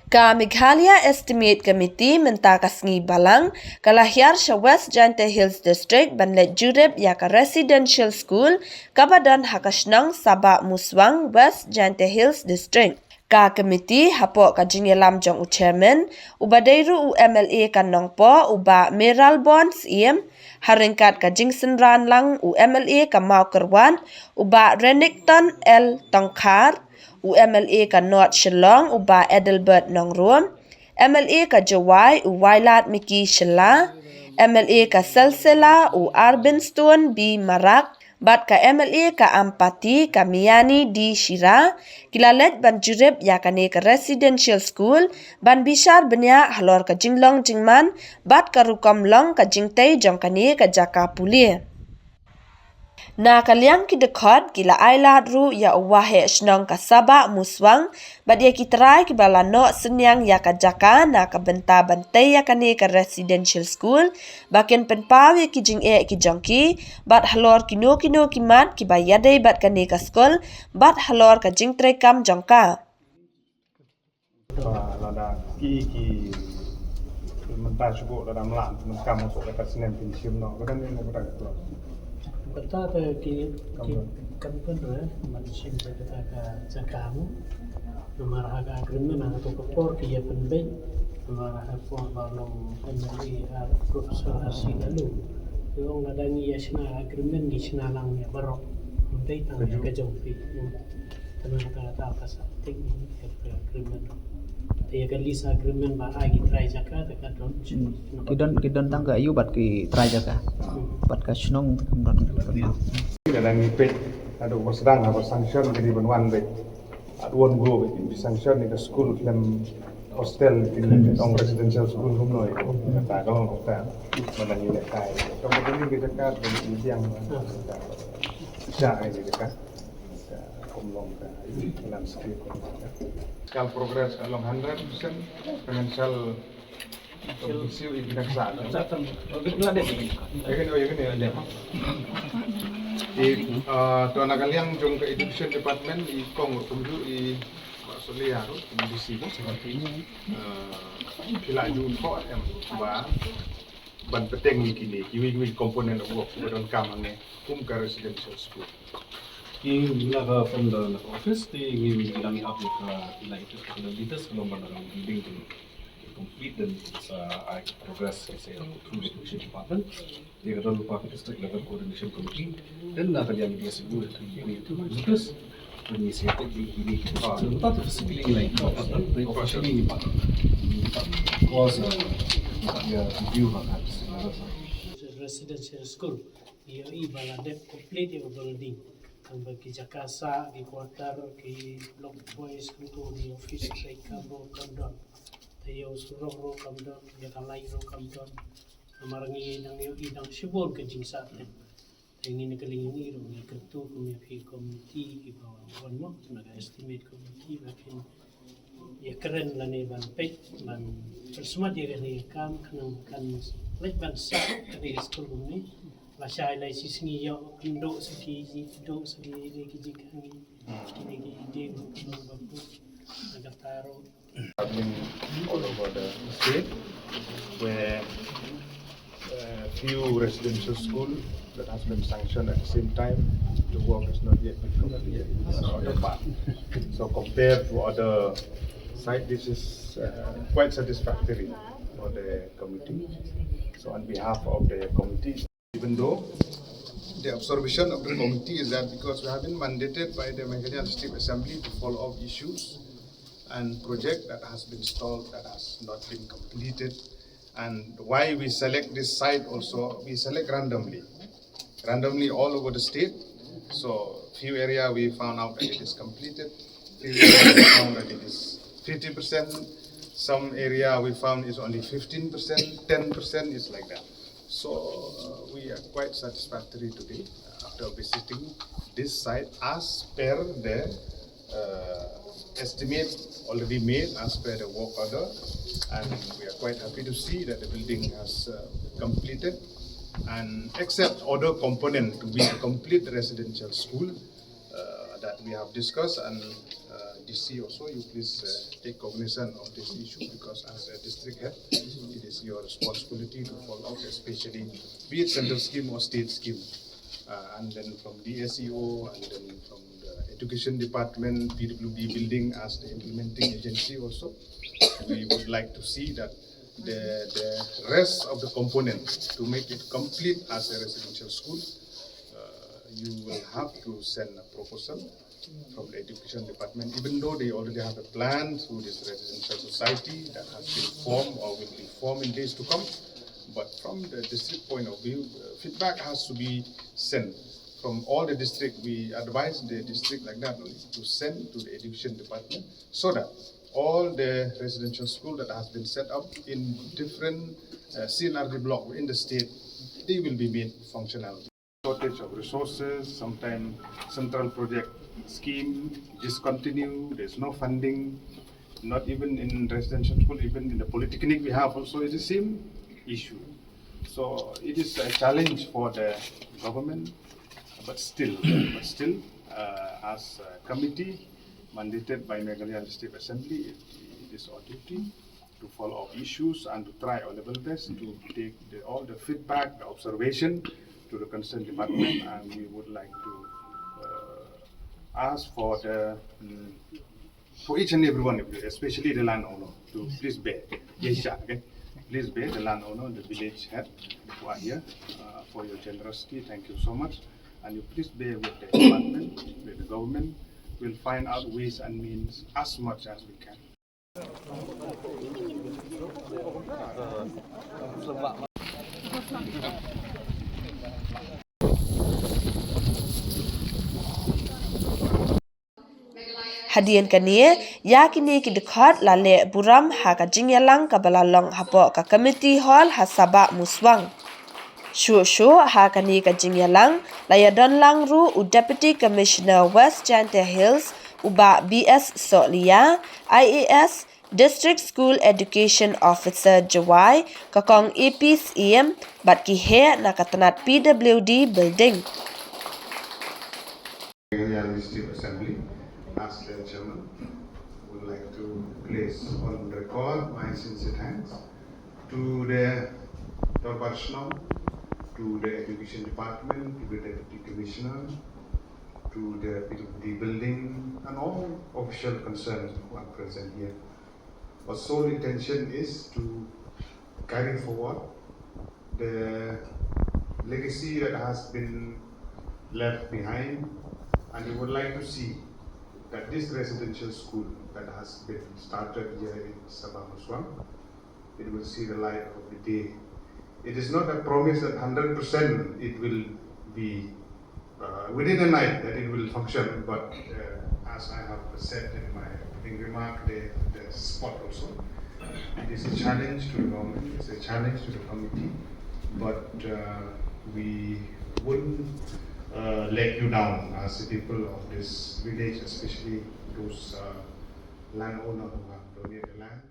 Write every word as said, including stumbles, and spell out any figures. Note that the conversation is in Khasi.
Ka Meghalaya Estimate Committee mynta ka sngi Balang ka la hiar sha West Jaintia Hills District ban leit jurip ïa ka residential school kaba don ha ka shnong Sabah Muswang, West Jaintia Hills District. Ka committee hapoh ka jingïalam jong u chairman, uba dei ruh u M L A ka Nongpoh, u Bah Mayralborn Syiem, ha ryngkat ka jingsynran lang u M L A ka Mawkyrwat, u Bah Renikton L Tongkhar, u M L A ka North Shillong, u Bah Adelbert Nongrum, M L A ka Jowai, u Wailadmiki Shylla, M L A ka Salsella, u Arbenstone B Marak, bad ka M L A ka Ampati, ka Miani D Shira, ki la leit ban jurip ïa kane ka residential school, ban bishar bniah halor ka jinglong jingman bad ka rukom long ka jingtei jong kane ka jaka pule. Na ka liang ki dkhot ki la ailad ruh ïa u waheh shnong ka Sabah Muswang bad ïa ki trai kiba la noh synñiang ïa ka jaka na ka bynta ban tei ïa kane ka residential school, ba kin pynpaw ïa ki jingeh ki jong ki bad halor kino kino ki mat kiba ïadei bad kane ka skul bad halor ka jingtreikam jong ka. Ba lada ki ki mynta shuh lada mlan mynta kam suk ka snem kin shim noh ka dan ne ka dan. Kata ka ki ki kam kan re man shim ka kata ka jaka mo. Namar ha ka agreement ha ka por ki ïa pynbeit. Namar ha por ba long M L A ha Professor Ashley Lalu. Ki ong lada ngi ïa shna agreement ngi shna lang ïa baroh. Mynta tang ïa ka jong phi. Tang ïa kata kata ka sa ting ïa ka agreement. Te ïa ka lease agreement ba ai ki trai jaka te ka don. Ki don ki don tang ka aïu bad ki trai jaka. Bad ka shnong te kam don. Lada ngi peit haduh ba sdang haba sanction ka dei ban wan beit. Haduh wan go beit ngi sanction ïa ka skul khlem hostel ïa ka residential school kumno ïa ka. Kata ka long kata. Mana ngi leh kai. Ka ma ka dei ka jaka ka dei biang. Sha ai ka jaka. Ka kum long ka landscape. Kal progress ka long hundred percent. Financial Komisiu i bidang sa. Ïa kane, ïa kane, ïa kane. I, ah, to na ka liang jong ka education department i kong kumjuh i Bah Solia ruh, D C ruh. Ah, phi la ju thoh em ba ban bteng ïa kine kiwei kiwei component of work ba donkam hangne kum ka residential school. Ki la ka from the, the office te ngi ngi dang ap ka, la itu ka, la latest ka long ban building tu complete, then sa ai progress sa through the education department. Ïa ka don pa ka district level coordination committee. Then na ka liang D S U tu ngi tu notice. Then ngi sa take the, the, the, the, the physically like, officially ni pa. Cause, uh, ïa review ha ka residential school. Ïohi ba la dep complete ïa u building. Tang ba ki jaka sah, ki quarter, ki block boys, kumto, ki office, trai kam ruh kam don. Te ïa u surok ruh kam don, ïa ka light ruh kam don. Namar ngi dang ïohi dang shibun ka jingsah te. Te ngi na ka liang ngi ruh ngi kyntu kum ïa phi committee kiba wan mo, na ka estimate committee ba phin ïa kren lane ban peit ban pynsmat ïa kane ka kam khnang kan leit ban sah kane ka skul kumne. Lashai lai shisngi ïoh kynduh sa ki, kynduh sa ki, ki jingkhangi, kine ki ding kynduh ba put na kata ruh. Happening all over the state, where a few residential school that has been sanctioned at the same time, the work has not yet been completed. That's on the part. So compared to other site, this is uh, quite satisfactory for the committee. So on behalf of the committee, even though the observation of the committee is that because we have been mandated by the Meghalaya Legislative Assembly to follow up issues and project that has been stalled, that has not been completed, and why we select this site also, we select randomly, randomly all over the state. So few area we found out that it is completed, few area we found that it is fifty percent, some area we found is only fifteen percent, ten percent is like that. So uh, we are quite satisfactory today uh, after visiting this site as per the uh, estimate already made as per the work order, and we are quite happy to see that the building has uh, completed. And except other component to be a complete residential school uh, that we have discussed and uh, D C also, you please uh, take cognizance of this issue, because as a district head, it is your responsibility to follow up, especially be it central scheme or state scheme. Uh, and then from D S E O, and then from the education department, P W D building as the implementing agency also, we would like to see that the, the rest of the components to make it complete as a residential school, uh, you will have to send a proposal from the education department, even though they already have a plan through this residential society that has been formed or will be formed in days to come. But from the district point of view, uh, feedback has to be sent from all the district. We advise the district like that only to send to the education department, so that all the residential school that has been set up in different uh, C L R D block in the state, they will be made functional. Shortage of resources, sometimes central project scheme discontinue, there's no funding, not even in residential school, even in the polytechnic we have also is the same issue. So it is a challenge for the government, but still, but still, uh, as a committee mandated by Meghalaya Legislative Assembly, it, it is our duty to follow up issues and to try our level best to take the, all the feedback, the observation to the concerned department, and we would like to uh, ask for the mm, for each and every one of you, especially the landowner, to please bear. Yes, sir, okay? Please bear the landowner, the village head who are here uh, for your generosity. Thank you so much. And you please bear with the department, with the government. We'll find out ways and means as much as we can. Hadien kane, ïa kine ki dkhot la leh burom ha ka jingïalang kaba la long hapoh ka Committee Hall ha Sabah Muswang. Shuh shuh ha kane ka jingïalang, la ïadon lang ruh u Deputy Commissioner West Jaintia Hills, u Bah B S Sohliya, I A S, District School Education Officer Jowai, ka Kong A P Syiem, bad ki heh na ka tnat P W D Building. Meghalaya Legislative Assembly, as the chairman, would like to place on record my sincere thanks to the Dorbar Shnong, to the Education Department, to the Deputy Commissioner, to the P W D building, and all official concerned who are present here. Our sole intention is to carry forward the legacy that has been left behind, and we would like to see that this residential school that has been started here in Sabah Muswang, it will see the light of the day. It is not a promise that hundred percent it will be uh, within a night that it will function, but uh, as I have said in my opening remark, the, the spot also, it is a challenge to the government, it's a challenge to the committee, but uh, we wouldn't uh, let you down as the people of this village, especially those uh, landowner who have donated the land.